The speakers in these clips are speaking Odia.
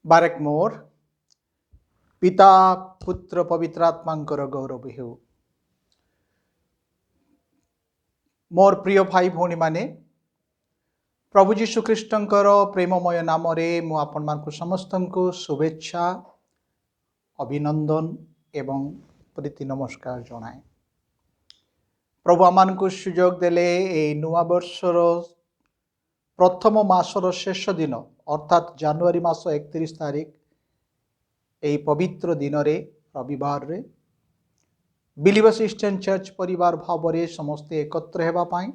ବାରେକ ମୋର। ପିତା, ପୁତ୍ର, ପବିତ୍ର ଆତ୍ମାଙ୍କର ଗୌରବ ହେଉ। ମୋର ପ୍ରିୟ ଭାଇ ଭଉଣୀମାନେ, ପ୍ରଭୁ ଯୀଶୁ ଖ୍ରୀଷ୍ଟଙ୍କର ପ୍ରେମମୟ ନାମରେ ମୁଁ ଆପଣମାନଙ୍କୁ ସମସ୍ତଙ୍କୁ ଶୁଭେଚ୍ଛା, ଅଭିନନ୍ଦନ ଏବଂ ପ୍ରୀତି ନମସ୍କାର ଜଣାଏ। ପ୍ରଭୁ ଆମମାନଙ୍କୁ ସୁଯୋଗ ଦେଲେ ଏଇ ନୂଆ ବର୍ଷର ପ୍ରଥମ ମାସର ଶେଷ ଦିନ, ଅର୍ଥାତ୍ ଜାନୁଆରୀ ମାସ 31 ତାରିଖ, ଏହି ପବିତ୍ର ଦିନରେ ରବିବାରରେ ବିଲିଭର୍ସ ଖ୍ରୀଷ୍ଟିଆନ ଚର୍ଚ୍ଚ ପରିବାର ଭାବରେ ସମସ୍ତେ ଏକତ୍ର ହେବା ପାଇଁ,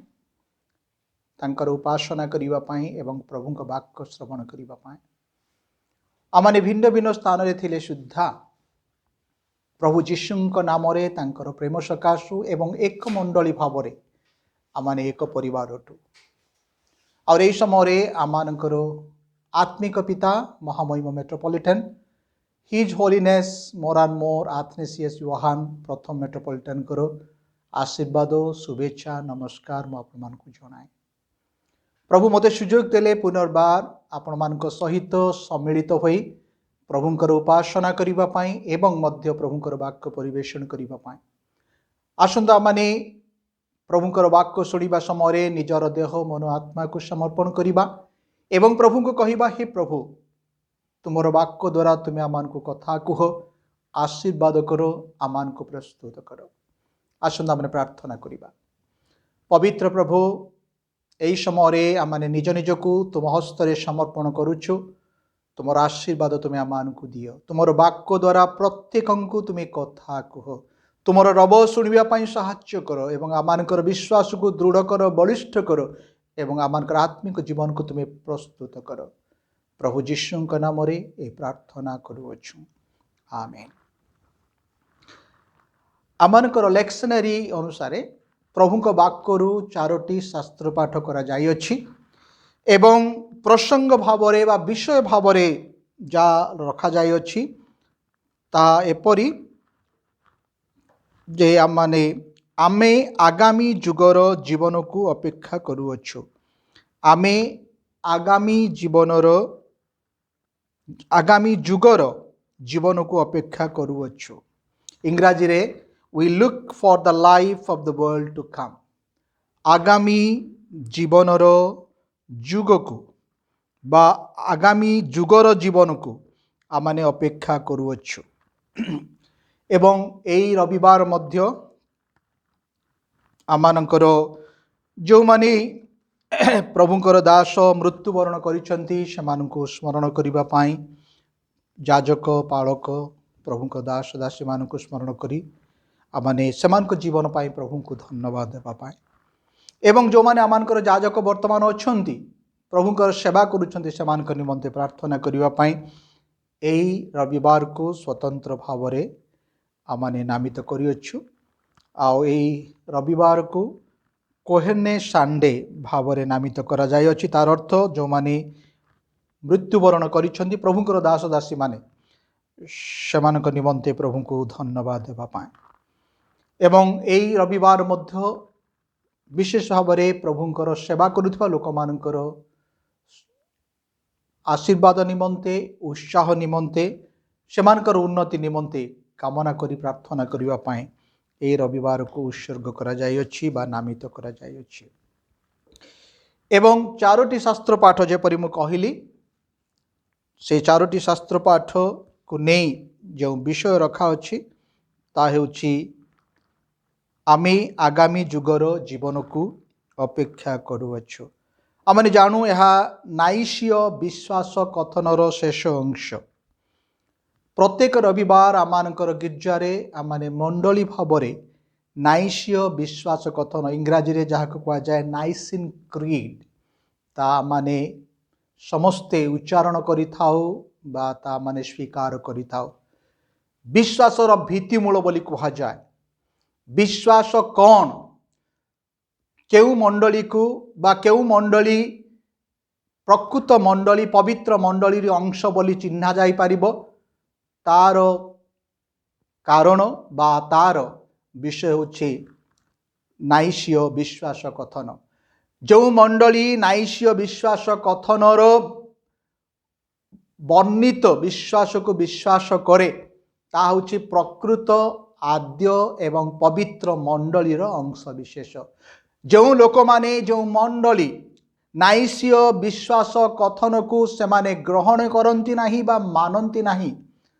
ତାଙ୍କର ଉପାସନା କରିବା ପାଇଁ ଏବଂ ପ୍ରଭୁଙ୍କ ବାକ୍ୟ ଶ୍ରବଣ କରିବା ପାଇଁ। ଆମମାନେ ଭିନ୍ନ ଭିନ୍ନ ସ୍ଥାନରେ ଥିଲେ ସୁଦ୍ଧା ପ୍ରଭୁ ଯୀଶୁଙ୍କ ନାମରେ ତାଙ୍କର ପ୍ରେମ ସକାଶୁ ଏବଂ ଏକ ମଣ୍ଡଳୀ ଭାବରେ ଆମମାନେ ଏକ ପରିବାର ଅଟୁ। ଆଉ ଏହି ସମୟରେ ଆମମାନଙ୍କର ଆତ୍ମିକ ପିତା ମହାମହିମ ମେଟ୍ରୋପଲିଟନ୍ his ହୋଲିନେସ୍ ମୋରାନ ମୋର ଆଥନେସିୟସ୍ ୟୁହାନ ପ୍ରଥମ ମେଟ୍ରୋପଲିଟନଙ୍କର ଆଶୀର୍ବାଦ, ଶୁଭେଚ୍ଛା, ନମସ୍କାର ମୁଁ ଆପଣମାନଙ୍କୁ ଜଣାଏ। ପ୍ରଭୁ ମୋତେ ସୁଯୋଗ ଦେଲେ ପୁନର୍ବାର ଆପଣମାନଙ୍କ ସହିତ ସମ୍ମିଳିତ ହୋଇ ପ୍ରଭୁଙ୍କର ଉପାସନା କରିବା ପାଇଁ ଏବଂ ମଧ୍ୟ ପ୍ରଭୁଙ୍କର ବାକ୍ୟ ପରିବେଷଣ କରିବା ପାଇଁ। ଆସନ୍ତୁ, ଆମମାନେ ପ୍ରଭୁଙ୍କର ବାକ୍ୟ ଶୁଣିବା ସମୟରେ ନିଜର ଦେହ, ମନ, ଆତ୍ମାକୁ ସମର୍ପଣ କରିବା ଏବଂ ପ୍ରଭୁଙ୍କୁ କହିବା, ହେ ପ୍ରଭୁ, ତୁମର ବାକ୍ୟ ଦ୍ୱାରା ତୁମେ ଆମମାନଙ୍କୁ କଥା କୁହ, ଆଶୀର୍ବାଦ କର, ଆମମାନଙ୍କୁ ପ୍ରସ୍ତୁତ କର। ଆସନ୍ତୁ, ଆମେ ପ୍ରାର୍ଥନା କରିବା। ପବିତ୍ର ପ୍ରଭୁ, ଏହି ସମୟରେ ଆମମାନେ ନିଜ ନିଜକୁ ତୁମ ହସ୍ତରେ ସମର୍ପଣ କରୁଛୁ। ତୁମର ଆଶୀର୍ବାଦ ତୁମେ ଆମମାନଙ୍କୁ ଦିଅ। ତୁମର ବାକ୍ୟ ଦ୍ୱାରା ପ୍ରତ୍ୟେକଙ୍କୁ ତୁମେ କଥା କୁହ। ତୁମର ରବ ଶୁଣିବା ପାଇଁ ସାହାଯ୍ୟ କର ଏବଂ ଆମମାନଙ୍କର ବିଶ୍ୱାସକୁ ଦୃଢ଼ କର, ବଳିଷ୍ଠ କର ଏବଂ ଆମମାନଙ୍କର ଆତ୍ମିକ ଜୀବନକୁ ତୁମେ ପ୍ରସ୍ତୁତ କର। ପ୍ରଭୁ ଯୀଶୁଙ୍କ ନାମରେ ଏ ପ୍ରାର୍ଥନା କରୁଅଛୁ, ଆମେନ୍। ଆମମାନଙ୍କର ଲେକ୍ସନାରୀ ଅନୁସାରେ ପ୍ରଭୁଙ୍କ ବାକ୍ୟରୁ ଚାରୋଟି ଶାସ୍ତ୍ର ପାଠ କରାଯାଇଅଛି ଏବଂ ପ୍ରସଙ୍ଗ ଭାବରେ ବା ବିଷୟ ଭାବରେ ଯାହା ରଖାଯାଇଅଛି, ତାହା ଏପରି ଯେ ଆମମାନେ ଆମେ ଆଗାମୀ ଯୁଗର ଜୀବନକୁ ଅପେକ୍ଷା କରୁଅଛୁ। ଆମେ ଆଗାମୀ ଯୁଗର ଜୀବନକୁ ଅପେକ୍ଷା କରୁଅଛୁ। ଇଂରାଜୀରେ "We look for the life of the world to come." ଆଗାମୀ ଜୀବନର ଯୁଗକୁ ବା ଆଗାମୀ ଯୁଗର ଜୀବନକୁ ଆମମାନେ ଅପେକ୍ଷା କରୁଅଛୁ। ଏବଂ ଏଇ ରବିବାର ମଧ୍ୟ ଆମମାନଙ୍କର ଯେଉଁମାନେ ପ୍ରଭୁଙ୍କର ଦାସ ମୃତ୍ୟୁବରଣ କରିଛନ୍ତି, ସେମାନଙ୍କୁ ସ୍ମରଣ କରିବା ପାଇଁ, ଯାଜକ, ପାଳକ, ପ୍ରଭୁଙ୍କ ଦାସ ଦାସୀମାନଙ୍କୁ ସ୍ମରଣ କରି ଆମମାନେ ସେମାନଙ୍କ ଜୀବନ ପାଇଁ ପ୍ରଭୁଙ୍କୁ ଧନ୍ୟବାଦ ଦେବା ପାଇଁ ଏବଂ ଯେଉଁମାନେ ଆମମାନଙ୍କର ଯାଜକ ବର୍ତ୍ତମାନ ଅଛନ୍ତି, ପ୍ରଭୁଙ୍କର ସେବା କରୁଛନ୍ତି, ସେମାନଙ୍କ ନିମନ୍ତେ ପ୍ରାର୍ଥନା କରିବା ପାଇଁ ଏହି ରବିବାରକୁ ସ୍ୱତନ୍ତ୍ର ଭାବରେ ଆମମାନେ ନାମିତ କରିଅଛୁ। ଆଉ ଏଇ ରବିବାରକୁ କୋହେନେ ସାଣ୍ଡେ ଭାବରେ ନାମିତ କରାଯାଇଅଛି। ତାର ଅର୍ଥ ଯେଉଁମାନେ ମୃତ୍ୟୁବରଣ କରିଛନ୍ତି ପ୍ରଭୁଙ୍କର ଦାସ ଦାସୀମାନେ, ସେମାନଙ୍କ ନିମନ୍ତେ ପ୍ରଭୁଙ୍କୁ ଧନ୍ୟବାଦ ଦେବା ପାଇଁ। ଏବଂ ଏଇ ରବିବାର ମଧ୍ୟ ବିଶେଷ ଭାବରେ ପ୍ରଭୁଙ୍କର ସେବା କରୁଥିବା ଲୋକମାନଙ୍କର ଆଶୀର୍ବାଦ ନିମନ୍ତେ, ଉତ୍ସାହ ନିମନ୍ତେ, ସେମାନଙ୍କର ଉନ୍ନତି ନିମନ୍ତେ କାମନା କରି ପ୍ରାର୍ଥନା କରିବା ପାଇଁ ଏହି ରବିବାରକୁ ଉତ୍ସର୍ଗ କରାଯାଇଅଛି ବା ନାମିତ କରାଯାଇଅଛି। ଏବଂ ଚାରୋଟି ଶାସ୍ତ୍ର ପାଠ, ଯେପରି ମୁଁ କହିଲି, ସେ ଚାରୋଟି ଶାସ୍ତ୍ର ପାଠକୁ ନେଇ ଯେଉଁ ବିଷୟ ରଖାଅଛି, ତା ହେଉଛି ଆମେ ଆଗାମୀ ଯୁଗର ଜୀବନକୁ ଅପେକ୍ଷା କରୁଅଛୁ। ଆମେ ଜାଣୁ, ଏହା ନାଇସିୟ ବିଶ୍ୱାସ କଥନର ଶେଷ ଅଂଶ। ପ୍ରତ୍ୟେକ ରବିବାର ଆମମାନଙ୍କର ଗିର୍ଜାରେ ଆମମାନେ ମଣ୍ଡଳୀ ଭାବରେ ନାଇସିୟ ବିଶ୍ୱାସ କଥନ, ଇଂରାଜୀରେ ଯାହାକୁ କୁହାଯାଏ ନାଇସିନ୍ କ୍ରିଡ୍, ତା ମାନେ ସମସ୍ତେ ଉଚ୍ଚାରଣ କରିଥାଉ ବା ତା ମାନେ ସ୍ୱୀକାର କରିଥାଉ। ବିଶ୍ୱାସର ଭିତ୍ତିମୂଳ ବୋଲି କୁହାଯାଏ। ବିଶ୍ୱାସ କ'ଣ, କେଉଁ ମଣ୍ଡଳୀକୁ ବା କେଉଁ ମଣ୍ଡଳୀ ପ୍ରକୃତ ମଣ୍ଡଳୀ, ପବିତ୍ର ମଣ୍ଡଳୀର ଅଂଶ ବୋଲି ଚିହ୍ନା ଯାଇପାରିବ, ତାର କାରଣ ବା ତାର ବିଷୟ ହେଉଛି ନାଇସିୟ ବିଶ୍ୱାସ କଥନ। ଯେଉଁ ମଣ୍ଡଳୀ ନାଇସିୟ ବିଶ୍ୱାସ କଥନର ବର୍ଣ୍ଣିତ ବିଶ୍ୱାସକୁ ବିଶ୍ୱାସ କରେ, ତାହା ହେଉଛି ପ୍ରକୃତ ଆଦ୍ୟ ଏବଂ ପବିତ୍ର ମଣ୍ଡଳୀର ଅଂଶ ବିଶେଷ। ଯେଉଁ ଲୋକମାନେ, ଯେଉଁ ମଣ୍ଡଳୀ ନାଇସିୟ ବିଶ୍ୱାସ କଥନକୁ ସେମାନେ ଗ୍ରହଣ କରନ୍ତି ନାହିଁ ବା ମାନନ୍ତି ନାହିଁ,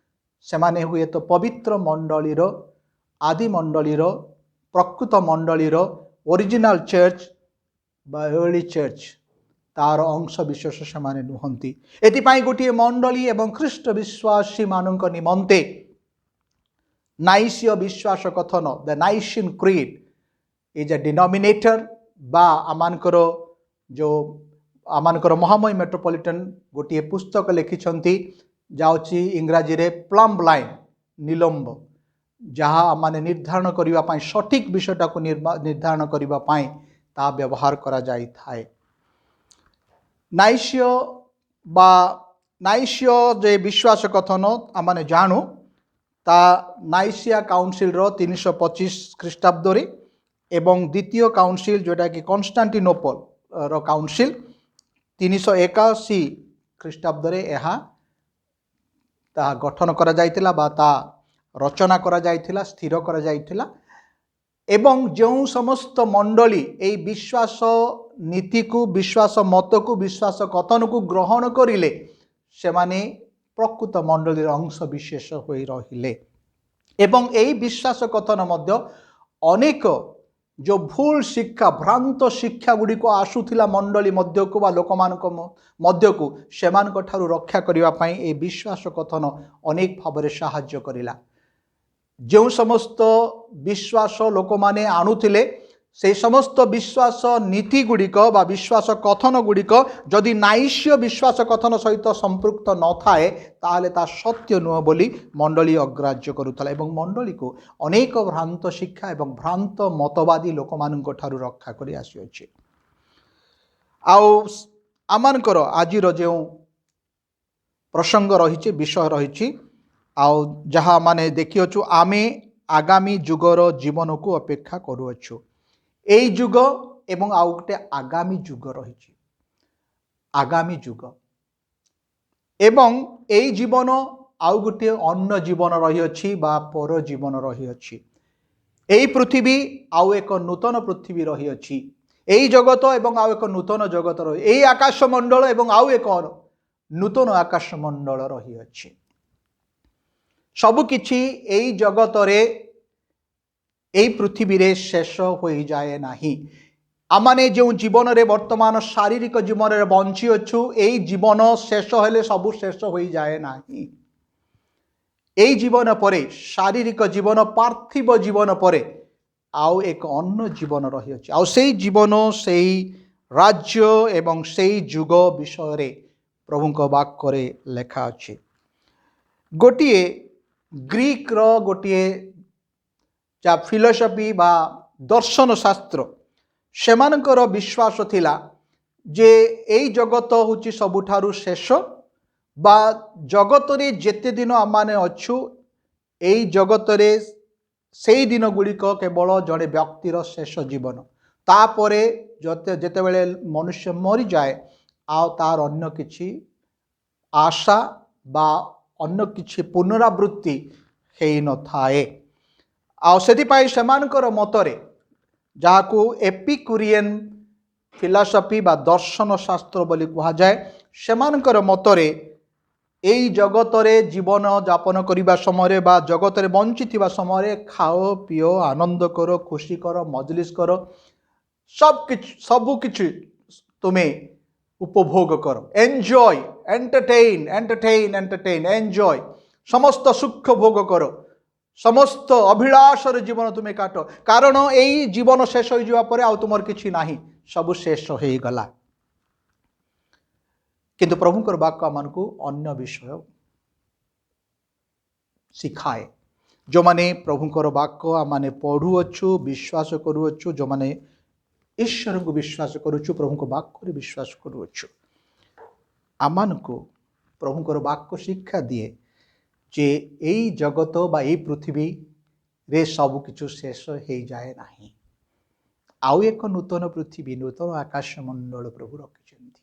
ସେମାନେ ହୁଏତ ପବିତ୍ର ମଣ୍ଡଳୀର, ଆଦି ମଣ୍ଡଳୀର, ପ୍ରକୃତ ମଣ୍ଡଳୀର, ଓରିଜିନାଲ ଚର୍ଚ୍ଚ ବା ଏର୍ଲି ଚର୍ଚ୍ଚ, ତାର ଅଂଶ ବିଶେଷ ସେମାନେ ନୁହନ୍ତି। ଏଥିପାଇଁ ଗୋଟିଏ ମଣ୍ଡଳୀ ଏବଂ ଖ୍ରୀଷ୍ଟ ବିଶ୍ୱାସୀମାନଙ୍କ ନିମନ୍ତେ ନାଇସିୟ ବିଶ୍ୱାସ କଥନ, the Nicene Creed is a denominator, ବା ଆମମାନଙ୍କର ଯେଉଁ ଆମମାନଙ୍କର ମହାମହିମ ମେଟ୍ରୋପଲିଟନ ଗୋଟିଏ ପୁସ୍ତକ ଲେଖିଛନ୍ତି, ଯାଉଛି ଇଂରାଜୀରେ ପ୍ଲମ୍ବ ଲାଇନ୍, ନିଲମ୍ବ, ଯାହା ମାନେ ନିର୍ଦ୍ଧାରଣ କରିବା ପାଇଁ, ସଠିକ୍ ବିଷୟଟାକୁ ନିର୍ଦ୍ଧାରଣ କରିବା ପାଇଁ ତାହା ବ୍ୟବହାର କରାଯାଇଥାଏ। ନାଇସିୟ ବା ନାଇସିୟ ଯେ ବିଶ୍ୱାସ କଥନ ଆମମାନେ ଜାଣୁ, ତା ନାଇସିଆ କାଉନସିଲର 325 ଖ୍ରୀଷ୍ଟାବ୍ଦରେ ଏବଂ ଦ୍ୱିତୀୟ କାଉନସିଲ, ଯେଉଁଟାକି କନଷ୍ଟାଣ୍ଟିନୋପଲ ର କାଉନସିଲ, 381 ଖ୍ରୀଷ୍ଟାବ୍ଦରେ ଏହା ତାହା ଗଠନ କରାଯାଇଥିଲା ବା ତା ରଚନା କରାଯାଇଥିଲା, ସ୍ଥିର କରାଯାଇଥିଲା। ଏବଂ ଯେଉଁ ସମସ୍ତ ମଣ୍ଡଳୀ ଏଇ ବିଶ୍ୱାସ ନୀତିକୁ, ବିଶ୍ୱାସ ମତକୁ, ବିଶ୍ୱାସ କଥନକୁ ଗ୍ରହଣ କରିଲେ, ସେମାନେ ପ୍ରକୃତ ମଣ୍ଡଳୀର ଅଂଶ ବିଶେଷ ହୋଇ ରହିଲେ। ଏବଂ ଏଇ ବିଶ୍ୱାସ କଥନ ମଧ୍ୟ ଅନେକ ଯେଉଁ ଭୁଲ ଶିକ୍ଷା, ଭ୍ରାନ୍ତ ଶିକ୍ଷା ଗୁଡ଼ିକ ଆସୁଥିଲା ମଣ୍ଡଳୀ ମଧ୍ୟକୁ ବା ଲୋକମାନଙ୍କ ମଧ୍ୟକୁ, ସେମାନଙ୍କ ଠାରୁ ରକ୍ଷା କରିବା ପାଇଁ ଏହି ବିଶ୍ୱାସ କଥନ ଅନେକ ଭାବରେ ସାହାଯ୍ୟ କରିଲା। ଯେଉଁ ସମସ୍ତ ବିଶ୍ୱାସ ଲୋକମାନେ ଆଣୁଥିଲେ, ସେହି ସମସ୍ତ ବିଶ୍ୱାସ ନୀତି ଗୁଡ଼ିକ ବା ବିଶ୍ୱାସ କଥନ ଗୁଡ଼ିକ ଯଦି ନାଇସ୍ୟ ବିଶ୍ୱାସ କଥନ ସହିତ ସମ୍ପୃକ୍ତ ନଥାଏ, ତାହେଲେ ତା ସତ୍ୟ ନୁହଁ ବୋଲି ମଣ୍ଡଳୀ ଅଗ୍ରାହ୍ୟ କରୁଥିଲା ଏବଂ ମଣ୍ଡଳୀକୁ ଅନେକ ଭ୍ରାନ୍ତ ଶିକ୍ଷା ଏବଂ ଭ୍ରାନ୍ତ ମତବାଦୀ ଲୋକମାନଙ୍କ ଠାରୁ ରକ୍ଷା କରି ଆସିଅଛି। ଆଉ ଆମମାନଙ୍କର ଆଜିର ଯେଉଁ ପ୍ରସଙ୍ଗ ରହିଛି, ବିଷୟ ରହିଛି, ଆଉ ଯାହା ମାନେ ଦେଖିଅଛୁ, ଆମେ ଆଗାମୀ ଯୁଗର ଜୀବନକୁ ଅପେକ୍ଷା କରୁଅଛୁ। ଏଇ ଯୁଗ ଏବଂ ଆଉ ଗୋଟେ ଆଗାମୀ ଯୁଗ ରହିଛି, ଆଗାମୀ ଯୁଗ ଏବଂ ଏଇ ଜୀବନ, ଆଉ ଗୋଟିଏ ଅନ୍ୟ ଜୀବନ ରହିଅଛି ବା ପର ଜୀବନ ରହିଅଛି। ଏଇ ପୃଥିବୀ, ଆଉ ଏକ ନୂତନ ପୃଥିବୀ ରହିଅଛି। ଏଇ ଜଗତ ଏବଂ ଆଉ ଏକ ନୂତନ ଜଗତ ରହି, ଏଇ ଆକାଶମଣ୍ଡଳ ଏବଂ ଆଉ ଏକ ନୂତନ ଆକାଶମଣ୍ଡଳ ରହିଅଛି। ସବୁକିଛି ଏଇ ଜଗତରେ, ଏଇ ପୃଥିବୀରେ ଶେଷ ହୋଇଯାଏ ନାହିଁ। ଆମମାନେ ଯେଉଁ ଜୀବନରେ ବର୍ତ୍ତମାନ ଶାରୀରିକ ଜୀବନରେ ବଞ୍ଚିଅଛୁ, ଏଇ ଜୀବନ ଶେଷ ହେଲେ ସବୁ ଶେଷ ହୋଇଯାଏ ନାହିଁ। ଏଇ ଜୀବନ ପରେ, ଶାରୀରିକ ଜୀବନ, ପାର୍ଥିବ ଜୀବନ ପରେ ଆଉ ଏକ ଅନ୍ୟ ଜୀବନ ରହିଅଛି। ଆଉ ସେଇ ଜୀବନ, ସେଇ ରାଜ୍ୟ ଏବଂ ସେଇ ଯୁଗ ବିଷୟରେ ପ୍ରଭୁଙ୍କ ବାକ୍ୟରେ ଲେଖା ଅଛି। ଗୋଟିଏ ଗ୍ରୀକର ଗୋଟିଏ ଯାହା ଫିଲୋସଫି ବା ଦର୍ଶନ ଶାସ୍ତ୍ର, ସେମାନଙ୍କର ବିଶ୍ୱାସ ଥିଲା ଯେ ଏଇ ଜଗତ ହେଉଛି ସବୁଠାରୁ ଶେଷ ବା ଜଗତରେ ଯେତେ ଦିନ ଆମମାନେ ଅଛୁ, ଏଇ ଜଗତରେ ସେଇ ଦିନ ଗୁଡ଼ିକ କେବଳ ଜଣେ ବ୍ୟକ୍ତିର ଶେଷ ଜୀବନ। ତାପରେ ଯେତେବେଳେ ମନୁଷ୍ୟ ମରିଯାଏ, ଆଉ ତାର ଅନ୍ୟ କିଛି ଆଶା ବା ଅନ୍ୟ କିଛି ପୁନରାବୃତ୍ତି ହେଇନଥାଏ। ଆଉ ସେଥିପାଇଁ ସେମାନଙ୍କର ମତରେ, ଯାହାକୁ ଏପିକୁରିଆନ ଫିଲସଫି ବା ଦର୍ଶନ ଶାସ୍ତ୍ର ବୋଲି କୁହାଯାଏ, ସେମାନଙ୍କର ମତରେ ଏଇ ଜଗତରେ ଜୀବନ ଯାପନ କରିବା ସମୟରେ ବା ଜଗତରେ ବଞ୍ଚିଥିବା ସମୟରେ ଖାଅ, ପିଅ, ଆନନ୍ଦ କର, ଖୁସି କର, ମଜଲିସ କର, ସବ କିଛି, ସବୁ କିଛି ତୁମେ ଉପଭୋଗ କର। Enjoy, entertain, entertain, entertain, enjoy. ସମସ୍ତ ସୁଖ ଭୋଗ କର, ସମସ୍ତ ଅଭିଳାଷର ଜୀବନ ତୁମେ କାଟ, କାରଣ ଏଇ ଜୀବନ ଶେଷ ହୋଇଯିବା ପରେ ଆଉ ତୁମର କିଛି ନାହିଁ, ସବୁ ଶେଷ ହେଇଗଲା। କିନ୍ତୁ ପ୍ରଭୁଙ୍କର ବାକ୍ୟ ଆମମାନଙ୍କୁ ଅନ୍ୟ ବିଷୟ ଶିଖାଏ। ଯେଉଁମାନେ ପ୍ରଭୁଙ୍କର ବାକ୍ୟ ଆମମାନେ ପଢ଼ୁଅଛୁ, ବିଶ୍ୱାସ କରୁଅଛୁ, ଯେଉଁମାନେ ଈଶ୍ୱରଙ୍କୁ ବିଶ୍ୱାସ କରୁଛୁ, ପ୍ରଭୁଙ୍କ ବାକ୍ୟରେ ବିଶ୍ୱାସ କରୁଅଛୁ, ଆମମାନଙ୍କୁ ପ୍ରଭୁଙ୍କର ବାକ୍ୟ ଶିକ୍ଷା ଦିଏ ଯେ ଏଇ ଜଗତ ବା ଏଇ ପୃଥିବୀରେ ସବୁକିଛି ଶେଷ ହେଇଯାଏ ନାହିଁ। ଆଉ ଏକ ନୂତନ ପୃଥିବୀ, ନୂତନ ଆକାଶମଣ୍ଡଳ ପ୍ରଭୁ ରଖିଛନ୍ତି।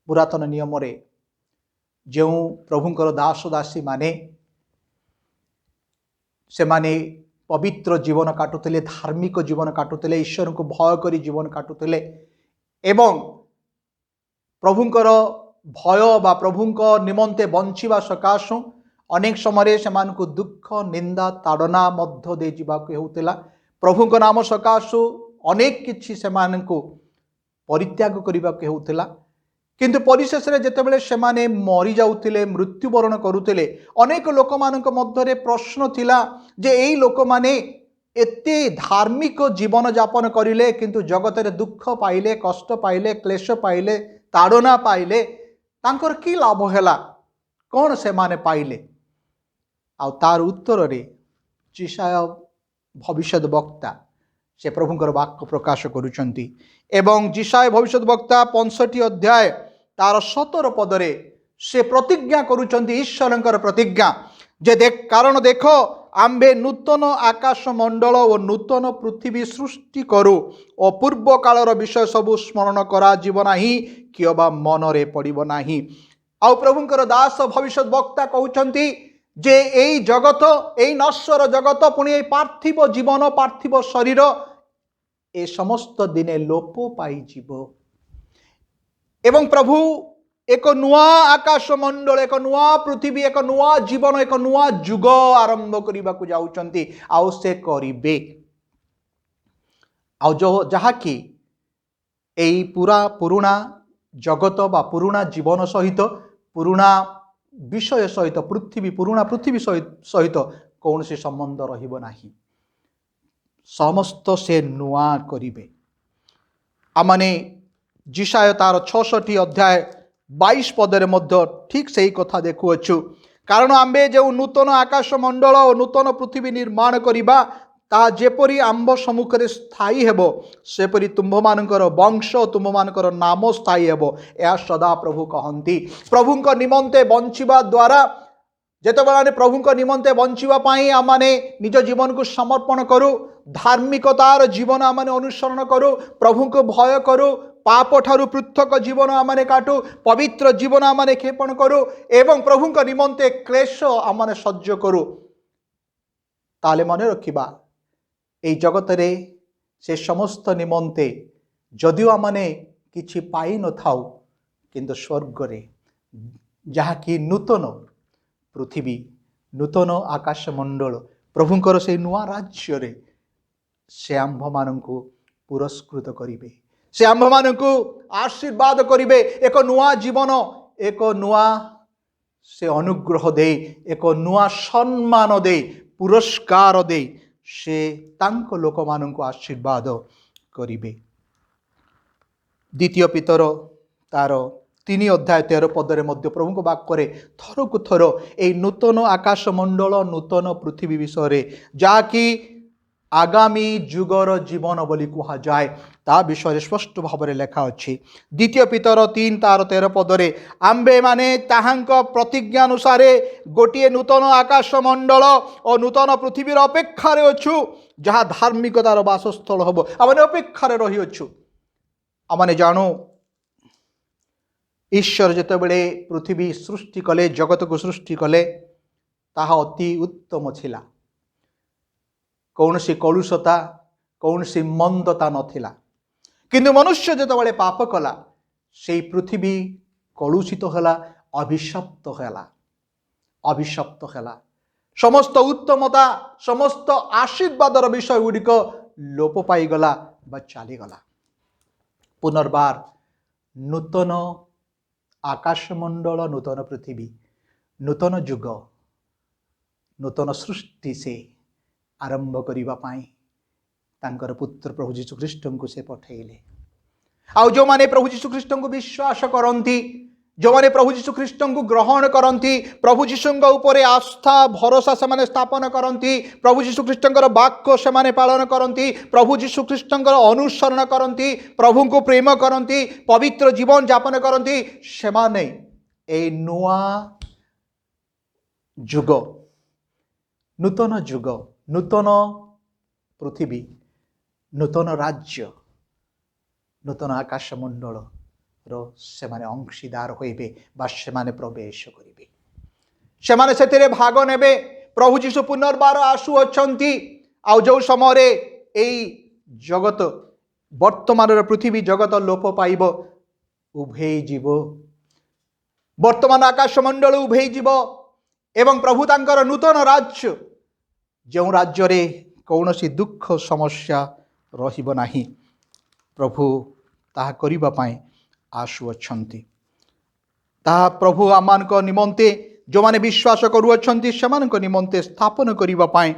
ପୁରାତନ ନିୟମରେ ଯେଉଁ ପ୍ରଭୁଙ୍କର ଦାସ ଦାସୀମାନେ ସେମାନେ ପବିତ୍ର ଜୀବନ କାଟୁଥିଲେ, ଧାର୍ମିକ ଜୀବନ କାଟୁଥିଲେ, ଈଶ୍ୱରଙ୍କୁ ଭୟ କରି ଜୀବନ କାଟୁଥିଲେ ଏବଂ ପ୍ରଭୁଙ୍କର ଭୟ ବା ପ୍ରଭୁଙ୍କ ନିମନ୍ତେ ବଞ୍ଚିବା ସକାଶୁ ଅନେକ ସମୟରେ ସେମାନଙ୍କୁ ଦୁଃଖ, ନିନ୍ଦା, ତାଡ଼ନା ମଧ୍ୟ ଦେଇ ଯିବାକୁ ହେଉଥିଲା। ପ୍ରଭୁଙ୍କ ନାମ ସକାଶୁ ଅନେକ କିଛି ସେମାନଙ୍କୁ ପରିତ୍ୟାଗ କରିବାକୁ ହେଉଥିଲା। କିନ୍ତୁ ପରିଶେଷରେ ଯେତେବେଳେ ସେମାନେ ମରିଯାଉଥିଲେ, ମୃତ୍ୟୁବରଣ କରୁଥିଲେ, ଅନେକ ଲୋକମାନଙ୍କ ମଧ୍ୟରେ ପ୍ରଶ୍ନ ଥିଲା ଯେ ଏଇ ଲୋକମାନେ ଏତେ ଧାର୍ମିକ ଜୀବନଯାପନ କରିଲେ, କିନ୍ତୁ ଜଗତରେ ଦୁଃଖ ପାଇଲେ, କଷ୍ଟ ପାଇଲେ, କ୍ଲେଶ ପାଇଲେ, ତାଡ଼ନା ପାଇଲେ, ତାଙ୍କର କି ଲାଭ ହେଲା? କ'ଣ ସେମାନେ ପାଇଲେ? ଆଉ ତାର ଉତ୍ତରରେ ଯିଶାଇୟ ଭବିଷ୍ୟତ ବକ୍ତା ସେ ପ୍ରଭୁଙ୍କର ବାକ୍ୟ ପ୍ରକାଶ କରୁଛନ୍ତି ଏବଂ ଯିଶାଇୟ ଭବିଷ୍ୟତ ବକ୍ତା 65 ଅଧ୍ୟାୟ ତାର 17 ପଦରେ ସେ ପ୍ରତିଜ୍ଞା କରୁଛନ୍ତି, ଈଶ୍ୱରଙ୍କର ପ୍ରତିଜ୍ଞା ଯେ କାରଣ ଦେଖ, ଆମ୍ଭେ ନୂତନ ଆକାଶ ମଣ୍ଡଳ ଓ ନୂତନ ପୃଥିବୀ ସୃଷ୍ଟି କରୁ ଓ ପୂର୍ବ କାଳର ବିଷୟ ସବୁ ସ୍ମରଣ କରାଯିବ ନାହିଁ କିମ୍ବା ମନରେ ପଡ଼ିବ ନାହିଁ। ଆଉ ପ୍ରଭୁଙ୍କର ଦାସ ଭବିଷ୍ୟତ ବକ୍ତା କହୁଛନ୍ତି ଯେ ଏଇ ଜଗତ, ଏଇ ନଶ୍ୱର ଜଗତ, ପୁଣି ଏଇ ପାର୍ଥିବ ଜୀବନ, ପାର୍ଥିବ ଶରୀର, ଏ ସମସ୍ତ ଦିନେ ଲୋପ ପାଇଯିବ ଏବଂ ପ୍ରଭୁ ଏକ ନୂଆ ଆକାଶ ମଣ୍ଡଳ, ଏକ ନୂଆ ପୃଥିବୀ, ଏକ ନୂଆ ଜୀବନ, ଏକ ନୂଆ ଯୁଗ ଆରମ୍ଭ କରିବାକୁ ଯାଉଛନ୍ତି। ଆଉ ସେ କରିବେ, ଆଉ ଯାହାକି ଏଇ ପୁରା ପୁରୁଣା ଜଗତ ବା ପୁରୁଣା ଜୀବନ ସହିତ, ପୁରୁଣା ବିଷୟ ସହିତ, ପୃଥିବୀ, ପୁରୁଣା ପୃଥିବୀ ସହିତ କୌଣସି ସମ୍ବନ୍ଧ ରହିବ ନାହିଁ। ସମସ୍ତ ସେ ନୂଆ କରିବେ। ଆମମାନେ ଯିଶାଇୟ ତାର 66 ଅଧ୍ୟାୟ 22 ପଦରେ ମଧ୍ୟ ଠିକ୍ ସେଇ କଥା ଦେଖୁଅଛୁ। କାରଣ ଆମ୍ଭେ ଯେଉଁ ନୂତନ ଆକାଶ ମଣ୍ଡଳ ଓ ନୂତନ ପୃଥିବୀ ନିର୍ମାଣ କରିବା, ତାହା ଯେପରି ଆମ୍ଭ ସମ୍ମୁଖରେ ସ୍ଥାୟୀ ହେବ, ସେପରି ତୁମ୍ଭମାନଙ୍କର ବଂଶ, ତୁମ୍ଭମାନଙ୍କର ନାମ ସ୍ଥାୟୀ ହେବ, ଏହା ସଦାପ୍ରଭୁ କହନ୍ତି। ପ୍ରଭୁଙ୍କ ନିମନ୍ତେ ବଞ୍ଚିବା ଦ୍ୱାରା, ଯେତେବେଳେ ଆମେ ପ୍ରଭୁଙ୍କ ନିମନ୍ତେ ବଞ୍ଚିବା ପାଇଁ ଆମମାନେ ନିଜ ଜୀବନକୁ ସମର୍ପଣ କରୁ, ଧାର୍ମିକତାର ଜୀବନ ଆମମାନେ ଅନୁସରଣ କରୁ, ପ୍ରଭୁଙ୍କୁ ଭୟ କରୁ, ପାପ ଠାରୁ ପୃଥକ ଜୀବନ ଆମମାନେ କାଟୁ, ପବିତ୍ର ଜୀବନ ଆମମାନେ କ୍ଷେପଣ କରୁ ଏବଂ ପ୍ରଭୁଙ୍କ ନିମନ୍ତେ କ୍ଲେଶ ଆମମାନେ ସହ୍ୟ କରୁ, ତାହେଲେ ମନେ ରଖିବା, ଏଇ ଜଗତରେ ସେ ସମସ୍ତ ନିମନ୍ତେ ଯଦିଓ ଆମମାନେ କିଛି ପାଇନଥାଉ, କିନ୍ତୁ ସ୍ୱର୍ଗରେ ଯାହାକି ନୂତନ ପୃଥିବୀ, ନୂତନ ଆକାଶମଣ୍ଡଳ, ପ୍ରଭୁଙ୍କର ସେଇ ନୂଆ ରାଜ୍ୟରେ ସେ ଆମ୍ଭମାନଙ୍କୁ ପୁରସ୍କୃତ କରିବେ, ସେ ଆମ୍ଭମାନଙ୍କୁ ଆଶୀର୍ବାଦ କରିବେ। ଏକ ନୂଆ ଜୀବନ, ଏକ ନୂଆ ସେ ଅନୁଗ୍ରହ ଦେଇ, ଏକ ନୂଆ ସମ୍ମାନ ଦେଇ, ପୁରସ୍କାର ଦେଇ ସେ ତାଙ୍କ ଲୋକମାନଙ୍କୁ ଆଶୀର୍ବାଦ କରିବେ। ଦ୍ୱିତୀୟ ପିତର ତାର 3 ଅଧ୍ୟାୟ 13 ପଦରେ ମଧ୍ୟ ପ୍ରଭୁଙ୍କ ବାକ୍ୟରେ ଥରକୁ ଥର ଏଇ ନୂତନ ଆକାଶମଣ୍ଡଳ, ନୂତନ ପୃଥିବୀ ବିଷୟରେ, ଯାହାକି ଆଗାମୀ ଯୁଗର ଜୀବନ ବୋଲି କୁହାଯାଏ, ତା ବିଷୟରେ ସ୍ପଷ୍ଟ ଭାବରେ ଲେଖା ଅଛି। ଦ୍ୱିତୀୟ ପିତର 3 ତାର 13 ପଦରେ, ଆମ୍ଭେମାନେ ତାହାଙ୍କ ପ୍ରତିଜ୍ଞା ଅନୁସାରେ ଗୋଟିଏ ନୂତନ ଆକାଶମଣ୍ଡଳ ଓ ନୂତନ ପୃଥିବୀର ଅପେକ୍ଷାରେ ଅଛୁ, ଯାହା ଧାର୍ମିକତାର ବାସସ୍ଥଳ ହେବ। ଆମେ ଅପେକ୍ଷାରେ ରହିଅଛୁ। ଆମମାନେ ଜାଣୁ, ଈଶ୍ୱର ଯେତେବେଳେ ପୃଥିବୀ ସୃଷ୍ଟି କଲେ, ଜଗତକୁ ସୃଷ୍ଟି କଲେ, ତାହା ଅତି ଉତ୍ତମ ଥିଲା। କୌଣସି କଳୁଷତା, କୌଣସି ମନ୍ଦତା ନଥିଲା। କିନ୍ତୁ ମନୁଷ୍ୟ ଯେତେବେଳେ ପାପ କଲା, ସେଇ ପୃଥିବୀ କଳୁଷିତ ହେଲା, ଅଭିଶପ୍ତ ହେଲା, ଅଭିଶପ୍ତ ହେଲା। ସମସ୍ତ ଉତ୍ତମତା, ସମସ୍ତ ଆଶୀର୍ବାଦର ବିଷୟ ଗୁଡ଼ିକ ଲୋପ ପାଇଗଲା ବା ଚାଲିଗଲା। ପୁନର୍ବାର ନୂତନ ଆକାଶମଣ୍ଡଳ, ନୂତନ ପୃଥିବୀ, ନୂତନ ଯୁଗ, ନୂତନ ସୃଷ୍ଟି ସେ ଆରମ୍ଭ କରିବା ପାଇଁ ତାଙ୍କର ପୁତ୍ର ପ୍ରଭୁ ଯୀଶୁଖ୍ରୀଷ୍ଟଙ୍କୁ ସେ ପଠେଇଲେ। ଆଉ ଯେଉଁମାନେ ପ୍ରଭୁ ଯୀଶୁଖ୍ରୀଷ୍ଟଙ୍କୁ ବିଶ୍ୱାସ କରନ୍ତି, ଯେଉଁମାନେ ପ୍ରଭୁ ଯୀଶୁଖ୍ରୀଷ୍ଟଙ୍କୁ ଗ୍ରହଣ କରନ୍ତି, ପ୍ରଭୁ ଯୀଶୁଙ୍କ ଉପରେ ଆସ୍ଥା ଭରସା ସେମାନେ ସ୍ଥାପନ କରନ୍ତି, ପ୍ରଭୁ ଯୀଶୁଖ୍ରୀଷ୍ଟଙ୍କର ବାକ୍ୟ ସେମାନେ ପାଳନ କରନ୍ତି, ପ୍ରଭୁ ଯୀଶୁଖ୍ରୀଷ୍ଟଙ୍କର ଅନୁସରଣ କରନ୍ତି, ପ୍ରଭୁଙ୍କୁ ପ୍ରେମ କରନ୍ତି, ପବିତ୍ର ଜୀବନ ଯାପନ କରନ୍ତି, ସେମାନେ ଏଇ ନୂଆ ଯୁଗ, ନୂତନ ଯୁଗ, ନୂତନ ପୃଥିବୀ, ନୂତନ ରାଜ୍ୟ, ନୂତନ ଆକାଶମଣ୍ଡଳ ସେମାନେ ଅଂଶୀଦାର ହୋଇବେ ବା ସେମାନେ ପ୍ରବେଶ କରିବେ, ସେମାନେ ସେଥିରେ ଭାଗ ନେବେ। ପ୍ରଭୁ ଯୀଶୁ ପୁନର୍ବାର ଆସୁଅଛନ୍ତି। ଆଉ ଯେଉଁ ସମୟରେ ଏଇ ଜଗତ, ବର୍ତ୍ତମାନର ପୃଥିବୀ ଜଗତ ଲୋପ ପାଇବ, ଉଭେଇ ଯିବ, ବର୍ତ୍ତମାନ ଆକାଶମଣ୍ଡଳ ଉଭେଇ ଯିବ ଏବଂ ପ୍ରଭୁ ତାଙ୍କର ନୂତନ ରାଜ୍ୟ, ଯେଉଁ ରାଜ୍ୟରେ କୌଣସି ଦୁଃଖ ସମସ୍ୟା ରହିବ ନାହିଁ, ପ୍ରଭୁ ତାହା କରିବା ପାଇଁ ଆସୁଅଛନ୍ତି। ତାହା ପ୍ରଭୁ ଆମମାନଙ୍କ ନିମନ୍ତେ, ଯେଉଁମାନେ ବିଶ୍ୱାସ କରୁଅଛନ୍ତି ସେମାନଙ୍କ ନିମନ୍ତେ ସ୍ଥାପନ କରିବା ପାଇଁ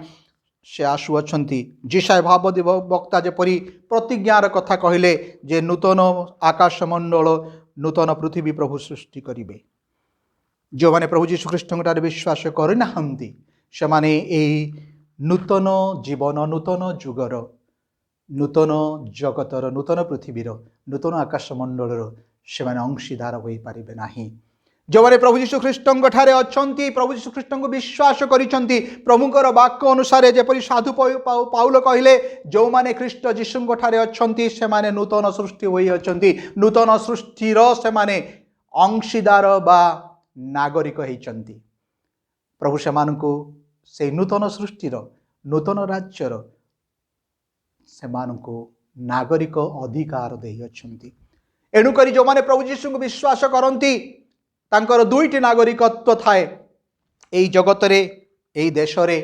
ସେ ଆସୁଅଛନ୍ତି। ଯିଶାଇୟ ଭାବ ବକ୍ତା ଯେପରି ପ୍ରତିଜ୍ଞାର କଥା କହିଲେ ଯେ ନୂତନ ଆକାଶମଣ୍ଡଳ, ନୂତନ ପୃଥିବୀ ପ୍ରଭୁ ସୃଷ୍ଟି କରିବେ। ଯେଉଁମାନେ ପ୍ରଭୁ ଯୀଶୁଖ୍ରୀଷ୍ଟଙ୍କଠାରେ ବିଶ୍ୱାସ କରିନାହାନ୍ତି, ସେମାନେ ଏଇ ନୂତନ ଜୀବନ, ନୂତନ ଯୁଗର, ନୂତନ ଜଗତର, ନୂତନ ପୃଥିବୀର, ନୂତନ ଆକାଶମଣ୍ଡଳର ସେମାନେ ଅଂଶୀଦାର ହୋଇପାରିବେ ନାହିଁ। ଯେଉଁମାନେ ପ୍ରଭୁ ଯୀଶୁ ଖ୍ରୀଷ୍ଟଙ୍କ ଠାରେ ଅଛନ୍ତି, ପ୍ରଭୁ ଯୀଶୁ ଖ୍ରୀଷ୍ଟଙ୍କୁ ବିଶ୍ୱାସ କରିଛନ୍ତି, ପ୍ରଭୁଙ୍କର ବାକ୍ୟ ଅନୁସାରେ ଯେପରି ସାଧୁ ପାଉଲ କହିଲେ, ଯେଉଁମାନେ ଖ୍ରୀଷ୍ଟ ଯୀଶୁଙ୍କ ଠାରେ ଅଛନ୍ତି ସେମାନେ ନୂତନ ସୃଷ୍ଟି ହୋଇଅଛନ୍ତି। ନୂତନ ସୃଷ୍ଟିର ସେମାନେ ଅଂଶୀଦାର ବା ନାଗରିକ ହେଇଛନ୍ତି। ପ୍ରଭୁ ସେମାନଙ୍କୁ ସେଇ ନୂତନ ସୃଷ୍ଟିର, ନୂତନ ରାଜ୍ୟର ସେମାନଙ୍କୁ ନାଗରିକ ଅଧିକାର ଦେଇଅଛନ୍ତି। ଏଣୁକରି ଯେଉଁମାନେ ପ୍ରଭୁ ଯୀଶୁଙ୍କୁ ବିଶ୍ୱାସ କରନ୍ତି, ତାଙ୍କର ଦୁଇଟି ନାଗରିକତ୍ୱ ଥାଏ। ଏଇ ଜଗତରେ, ଏଇ ଦେଶରେ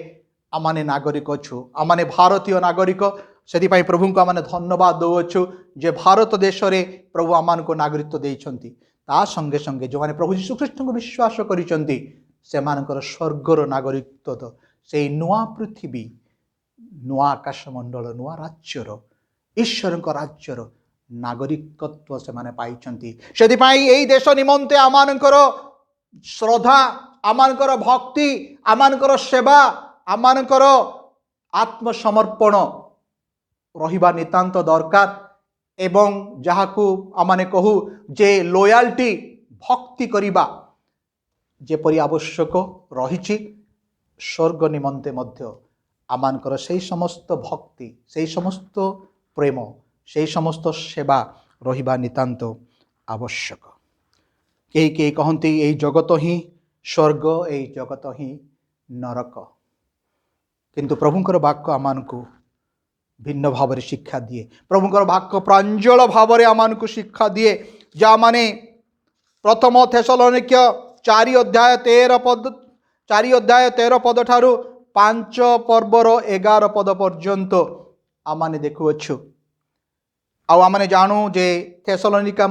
ଆମମାନେ ନାଗରିକ ଅଛୁ, ଆମମାନେ ଭାରତୀୟ ନାଗରିକ। ସେଥିପାଇଁ ପ୍ରଭୁଙ୍କୁ ଆମମାନେ ଧନ୍ୟବାଦ ଦେଉଅଛୁ ଯେ ଭାରତ ଦେଶରେ ପ୍ରଭୁ ଆମମାନଙ୍କୁ ନାଗରିକତ୍ୱ ଦେଇଛନ୍ତି। ତା ସଙ୍ଗେ ସଙ୍ଗେ ଯେଉଁମାନେ ପ୍ରଭୁ ଯୀଶୁଖ୍ରୀଷ୍ଟଙ୍କୁ ବିଶ୍ୱାସ କରିଛନ୍ତି, ସେମାନଙ୍କର ସ୍ୱର୍ଗର ନାଗରିକତ୍ୱ, ତ ସେଇ ନୂଆ ପୃଥିବୀ, ନୂଆ ଆକାଶମଣ୍ଡଳ, ନୂଆ ରାଜ୍ୟର, ଈଶ୍ୱରଙ୍କ ରାଜ୍ୟର ନାଗରିକତ୍ୱ ସେମାନେ ପାଇଛନ୍ତି। ସେଥିପାଇଁ ଏଇ ଦେଶ ନିମନ୍ତେ ଆମମାନଙ୍କର ଶ୍ରଦ୍ଧା, ଆମମାନଙ୍କର ଭକ୍ତି, ଆମମାନଙ୍କର ସେବା, ଆମମାନଙ୍କର ଆତ୍ମସମର୍ପଣ ରହିବା ନିତାନ୍ତ ଦରକାର। ଏବଂ ଯାହାକୁ ଆମମାନେ କହୁ ଯେ ଲୋୟାଲ୍ଟି, ଭକ୍ତି କରିବା ଯେପରି ଆବଶ୍ୟକ ରହିଛି, ସ୍ୱର୍ଗ ନିମନ୍ତେ ମଧ୍ୟ ଆମମାନଙ୍କର ସେଇ ସମସ୍ତ ଭକ୍ତି, ସେଇ ସମସ୍ତ ପ୍ରେମ, ସେଇ ସମସ୍ତ ସେବା ରହିବା ନିତାନ୍ତ ଆବଶ୍ୟକ। କେହି କେହି କହନ୍ତି, ଏଇ ଜଗତ ହିଁ ସ୍ୱର୍ଗ, ଏଇ ଜଗତ ହିଁ ନରକ। କିନ୍ତୁ ପ୍ରଭୁଙ୍କର ବାକ୍ୟ ଆମମାନଙ୍କୁ ଭିନ୍ନ ଭାବରେ ଶିକ୍ଷା ଦିଏ। ପ୍ରଭୁଙ୍କର ବାକ୍ୟ ପ୍ରାଞ୍ଜଳ ଭାବରେ ଆମମାନଙ୍କୁ ଶିକ୍ଷା ଦିଏ, ଯାହାମାନେ ପ୍ରଥମ ଥେସଲନିକ୍ୟ 4 ଅଧ୍ୟାୟ 13 ପଦ, 4 ଅଧ୍ୟାୟ 13 ପଦ ଠାରୁ 5 ପର୍ବର 11 ପଦ ପର୍ଯ୍ୟନ୍ତ ଆମମାନେ ଦେଖୁଅଛୁ। ଆଉ ଆମମାନେ ଜାଣୁ ଯେ ଥେସଲନିକା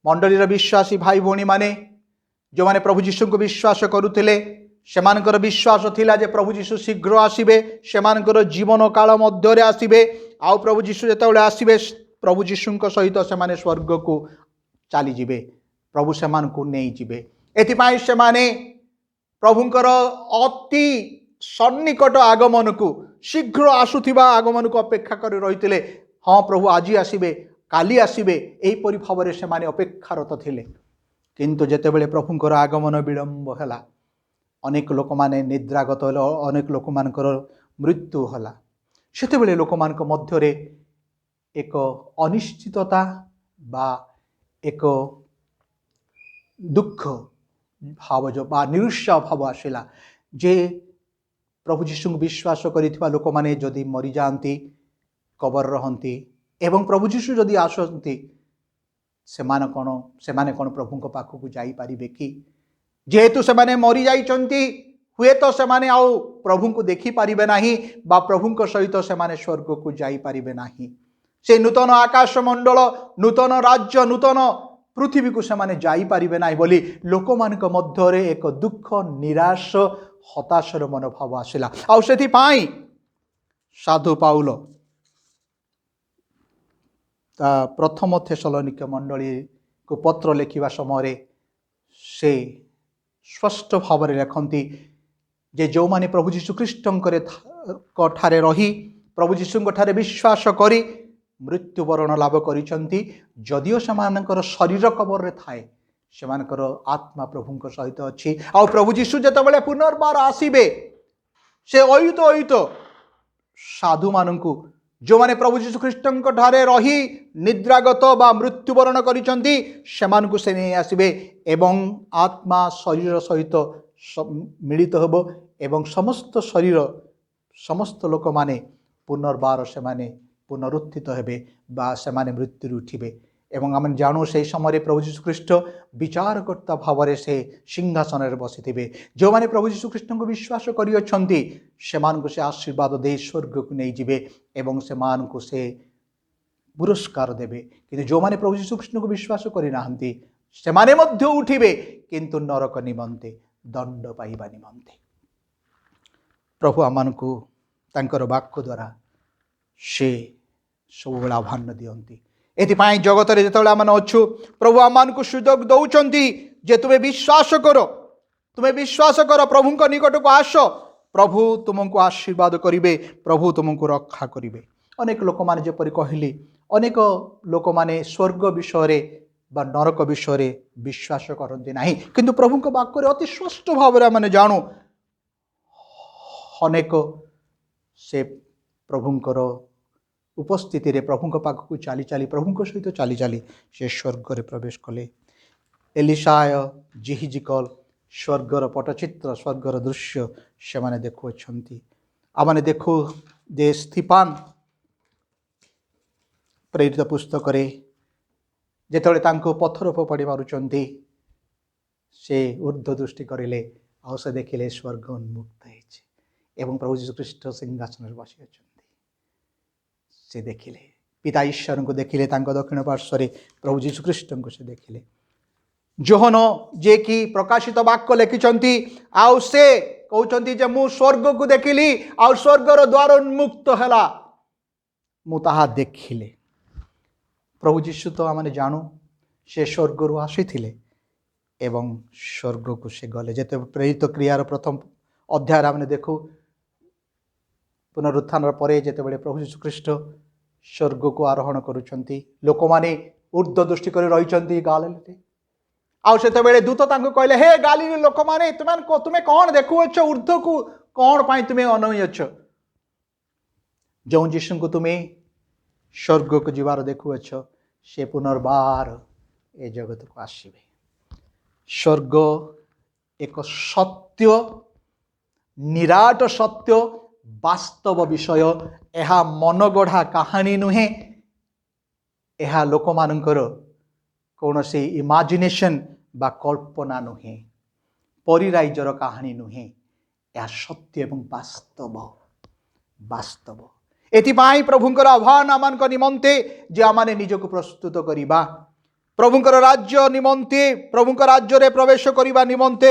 ମଣ୍ଡଳୀର ବିଶ୍ୱାସୀ ଭାଇ ଭଉଣୀମାନେ, ଯେଉଁମାନେ ପ୍ରଭୁ ଯୀଶୁଙ୍କୁ ବିଶ୍ୱାସ କରୁଥିଲେ, ସେମାନଙ୍କର ବିଶ୍ୱାସ ଥିଲା ଯେ ପ୍ରଭୁ ଯୀଶୁ ଶୀଘ୍ର ଆସିବେ, ସେମାନଙ୍କର ଜୀବନ କାଳ ମଧ୍ୟରେ ଆସିବେ। ଆଉ ପ୍ରଭୁ ଯୀଶୁ ଯେତେବେଳେ ଆସିବେ, ପ୍ରଭୁ ଯୀଶୁଙ୍କ ସହିତ ସେମାନେ ସ୍ୱର୍ଗକୁ ଚାଲିଯିବେ, ପ୍ରଭୁ ସେମାନଙ୍କୁ ନେଇଯିବେ। ଏଥିପାଇଁ ସେମାନେ ପ୍ରଭୁଙ୍କର ଅତି ସନ୍ନିକଟ ଆଗମନକୁ, ଶୀଘ୍ର ଆସୁଥିବା ଆଗମନକୁ ଅପେକ୍ଷା କରି ରହିଥିଲେ। ହଁ, ପ୍ରଭୁ ଆଜି ଆସିବେ, କାଲି ଆସିବେ, ଏହିପରି ଭାବରେ ସେମାନେ ଅପେକ୍ଷାରତ ଥିଲେ। କିନ୍ତୁ ଯେତେବେଳେ ପ୍ରଭୁଙ୍କର ଆଗମନ ବିଳମ୍ବ ହେଲା, ଅନେକ ଲୋକମାନେ ନିଦ୍ରାଗତ ହେଲେ, ଅନେକ ଲୋକମାନଙ୍କର ମୃତ୍ୟୁ ହେଲା। ସେତେବେଳେ ଲୋକମାନଙ୍କ ମଧ୍ୟରେ ଏକ ଅନିଶ୍ଚିତତା ବା ଏକ ଦୁଃଖ ଭାବ ବା ନିରୁତ୍ସାହ ଭାବ ଆସିଲା ଯେ ପ୍ରଭୁ ଯୀଶୁଙ୍କୁ ବିଶ୍ୱାସ କରିଥିବା ଲୋକମାନେ ଯଦି ମରିଯାଆନ୍ତି, କବର ରହନ୍ତି ଏବଂ ପ୍ରଭୁ ଯୀଶୁ ଯଦି ଆସନ୍ତି, ସେମାନେ କ'ଣ ପ୍ରଭୁଙ୍କ ପାଖକୁ ଯାଇପାରିବେ କି? ଯେହେତୁ ସେମାନେ ମରିଯାଇଛନ୍ତି, ହୁଏତ ସେମାନେ ଆଉ ପ୍ରଭୁଙ୍କୁ ଦେଖିପାରିବେ ନାହିଁ ବା ପ୍ରଭୁଙ୍କ ସହିତ ସେମାନେ ସ୍ୱର୍ଗକୁ ଯାଇପାରିବେ ନାହିଁ। ସେ ନୂତନ ଆକାଶମଣ୍ଡଳ, ନୂତନ ରାଜ୍ୟ, ନୂତନ ପୃଥିବୀକୁ ସେମାନେ ଯାଇପାରିବେ ନାହିଁ ବୋଲି ଲୋକମାନଙ୍କ ମଧ୍ୟରେ ଏକ ଦୁଃଖ, ନିରାଶ, ହତାଶର ମନୋଭାବ ଆସିଲା। ଆଉ ସେଥିପାଇଁ ସାଧୁ ପାଉଲ ତା ପ୍ରଥମ ଥେସଲନିକ ମଣ୍ଡଳୀକୁ ପତ୍ର ଲେଖିବା ସମୟରେ ସେ ସ୍ପଷ୍ଟ ଭାବରେ ଲେଖନ୍ତି ଯେ ଯେଉଁମାନେ ପ୍ରଭୁ ଯୀଶୁଖ୍ରୀଷ୍ଟଙ୍କର ଠାରେ ରହି, ପ୍ରଭୁ ଯୀଶୁଙ୍କ ଠାରେ ବିଶ୍ୱାସ କରି ମୃତ୍ୟୁବରଣ ଲାଭ କରିଛନ୍ତି, ଯଦିଓ ସେମାନଙ୍କର ଶରୀର କବରରେ ଥାଏ, ସେମାନଙ୍କର ଆତ୍ମା ପ୍ରଭୁଙ୍କ ସହିତ ଅଛି। ଆଉ ପ୍ରଭୁ ଯୀଶୁ ଯେତେବେଳେ ପୁନର୍ବାର ଆସିବେ, ସେ ଅୟୁତ ଅୟୁତ ସାଧୁମାନଙ୍କୁ ଯେଉଁମାନେ ପ୍ରଭୁ ଯୀଶୁଖ୍ରୀଷ୍ଟଙ୍କ ଠାରେ ରହି ନିଦ୍ରାଗତ ବା ମୃତ୍ୟୁବରଣ କରିଛନ୍ତି, ସେମାନଙ୍କୁ ସେ ନେଇ ଆସିବେ ଏବଂ ଆତ୍ମା ଶରୀର ସହିତ ମିଳିତ ହେବ ଏବଂ ସମସ୍ତ ଶରୀର, ସମସ୍ତ ଲୋକମାନେ ପୁନର୍ବାର ସେମାନେ ପୁନରୁତ୍ଥିତ ହେବେ ବା ସେମାନେ ମୃତ୍ୟୁରୁ ଉଠିବେ। ଏବଂ ଆମେ ଜାଣୁ, ସେହି ସମୟରେ ପ୍ରଭୁ ଯୀଶୁଖ୍ରୀଷ୍ଟ ବିଚାରକର୍ତ୍ତା ଭାବରେ ସେ ସିଂହାସନରେ ବସିଥିବେ। ଯେଉଁମାନେ ପ୍ରଭୁ ଯୀଶୁଖ୍ରୀଷ୍ଟଙ୍କୁ ବିଶ୍ୱାସ କରିଅଛନ୍ତି, ସେମାନଙ୍କୁ ସେ ଆଶୀର୍ବାଦ ଦେଇ ସ୍ୱର୍ଗକୁ ନେଇଯିବେ ଏବଂ ସେମାନଙ୍କୁ ସେ ପୁରସ୍କାର ଦେବେ। କିନ୍ତୁ ଯେଉଁମାନେ ପ୍ରଭୁ ଯୀଶୁଖ୍ରୀଷ୍ଟଙ୍କୁ ବିଶ୍ୱାସ କରିନାହାନ୍ତି, ସେମାନେ ମଧ୍ୟ ଉଠିବେ, କିନ୍ତୁ ନରକ ନିମନ୍ତେ, ଦଣ୍ଡ ପାଇବା ନିମନ୍ତେ। ପ୍ରଭୁ ଆମମାନଙ୍କୁ ତାଙ୍କର ବାକ୍ୟ ଦ୍ୱାରା ସେ ସବୁବେଳେ ଆହ୍ୱାନ ଦିଅନ୍ତି। ଏଥିପାଇଁ ଜଗତରେ ଯେତେବେଳେ ଆମେ ଅଛୁ, ପ୍ରଭୁ ଆମମାନଙ୍କୁ ସୁଯୋଗ ଦେଉଛନ୍ତି ଯେ ତୁମେ ବିଶ୍ୱାସ କର, ତୁମେ ବିଶ୍ୱାସ କର, ପ୍ରଭୁଙ୍କ ନିକଟକୁ ଆସ, ପ୍ରଭୁ ତୁମକୁ ଆଶୀର୍ବାଦ କରିବେ, ପ୍ରଭୁ ତୁମକୁ ରକ୍ଷା କରିବେ। ଅନେକ ଲୋକମାନେ, ଯେପରି କହିଲି, ଅନେକ ଲୋକମାନେ ସ୍ୱର୍ଗ ବିଷୟରେ ବା ନରକ ବିଷୟରେ ବିଶ୍ୱାସ କରନ୍ତି ନାହିଁ। କିନ୍ତୁ ପ୍ରଭୁଙ୍କ ବାକ୍ୟରେ ଅତି ସ୍ପଷ୍ଟ ଭାବରେ ଆମେ ଜାଣୁ, ଅନେକ ସେ ପ୍ରଭୁଙ୍କର ଉପସ୍ଥିତିରେ ପ୍ରଭୁଙ୍କ ପାଖକୁ ଚାଲି ଚାଲି, ପ୍ରଭୁଙ୍କ ସହିତ ଚାଲି ଚାଲି ସେ ସ୍ୱର୍ଗରେ ପ୍ରବେଶ କଲେ। ଏଲିସାୟ, ଜିହିଜିକଲ ସ୍ୱର୍ଗର ପଟଚିତ୍ର, ସ୍ୱର୍ଗର ଦୃଶ୍ୟ ସେମାନେ ଦେଖୁଅଛନ୍ତି। ଆମମାନେ ଦେଖୁ ଯେ ସ୍ଥିପାନ, ପ୍ରେରିତ ପୁସ୍ତକରେ ଯେତେବେଳେ ତାଙ୍କୁ ପଥର ଫୋପାଡ଼ି ମାରୁଛନ୍ତି, ସେ ଉର୍ଦ୍ଧ୍ୱ ଦୃଷ୍ଟି କରିଲେ ଆଉ ସେ ଦେଖିଲେ ସ୍ୱର୍ଗ ଉନ୍ମୁକ୍ତ ହେଇଛି ଏବଂ ପ୍ରଭୁ ଯୀଶୁଖ୍ରୀଷ୍ଟ ସିଂହାସନରେ ବସି ଅଛନ୍ତି। ସେ ଦେଖିଲେ, ପିତା ଈଶ୍ୱରଙ୍କୁ ଦେଖିଲେ, ତାଙ୍କ ଦକ୍ଷିଣ ପାର୍ଶ୍ୱରେ ପ୍ରଭୁ ଯୀଶୁଖ୍ରୀଷ୍ଟଙ୍କୁ ସେ ଦେଖିଲେ। ଯୋହନ, ଯିଏକି ପ୍ରକାଶିତ ବାକ୍ୟ ଲେଖିଛନ୍ତି, ଆଉ ସେ କହୁଛନ୍ତି ଯେ ମୁଁ ସ୍ୱର୍ଗକୁ ଦେଖିଲି ଆଉ ସ୍ୱର୍ଗର ଦ୍ୱାର ଉନ୍ମୁକ୍ତ ହେଲା, ମୁଁ ତାହା ଦେଖିଲି। ପ୍ରଭୁ ଯୀଶୁ ତ ଆମେ ଜାଣୁ, ସେ ସ୍ୱର୍ଗରୁ ଆସିଥିଲେ ଏବଂ ସ୍ୱର୍ଗକୁ ସେ ଗଲେ। ଯେତେ ପ୍ରେରିତ କ୍ରିୟାର ପ୍ରଥମ ଅଧ୍ୟାୟରେ ଆମେ ଦେଖୁ, ପୁନରୁତ୍ଥାନର ପରେ ଯେତେବେଳେ ପ୍ରଭୁ ଯୀଶୁଖ୍ରୀଷ୍ଟ ସ୍ୱର୍ଗକୁ ଆରୋହଣ କରୁଛନ୍ତି, ଲୋକମାନେ ଉର୍ଦ୍ଧ୍ୱ ଦୃଷ୍ଟି କରି ରହିଛନ୍ତି ଗାଲିଲରେ। ଆଉ ସେତେବେଳେ ଦୂତ ତାଙ୍କୁ କହିଲେ, "ହେ ଗାଲିଲି ଲୋକମାନେ, ତୁମେ କ'ଣ ଦେଖୁଅଛ? ଉର୍ଦ୍ଧ୍ୱକୁ କ'ଣ ପାଇଁ ତୁମେ ଅନାଇଅଛ? ଯେଉଁ ଯୀଶୁଙ୍କୁ ତୁମେ ସ୍ୱର୍ଗକୁ ଯିବାର ଦେଖୁଅଛ, ସେ ପୁନର୍ବାର ଏ ଜଗତକୁ ଆସିବେ।" ସ୍ୱର୍ଗ ଏକ ସତ୍ୟ, ନିରାଟ ସତ୍ୟ, ବାସ୍ତବ ବିଷୟ। ଏହା ମନଗଢ଼ା କାହାଣୀ ନୁହେଁ। ଏହା ଲୋକମାନଙ୍କର କୌଣସି ଇମାଜିନେସନ୍ ବା କଳ୍ପନା ନୁହେଁ, ପରିରାଇଜର କାହାଣୀ ନୁହେଁ। ଏହା ସତ୍ୟ ଏବଂ ବାସ୍ତବ, ବାସ୍ତବ। ଏଥିପାଇଁ ପ୍ରଭୁଙ୍କର ଆହ୍ୱାନ ଆମମାନଙ୍କ ନିମନ୍ତେ ଯେ ଆମମାନେ ନିଜକୁ ପ୍ରସ୍ତୁତ କରିବା ପ୍ରଭୁଙ୍କର ରାଜ୍ୟ ନିମନ୍ତେ, ପ୍ରଭୁଙ୍କ ରାଜ୍ୟରେ ପ୍ରବେଶ କରିବା ନିମନ୍ତେ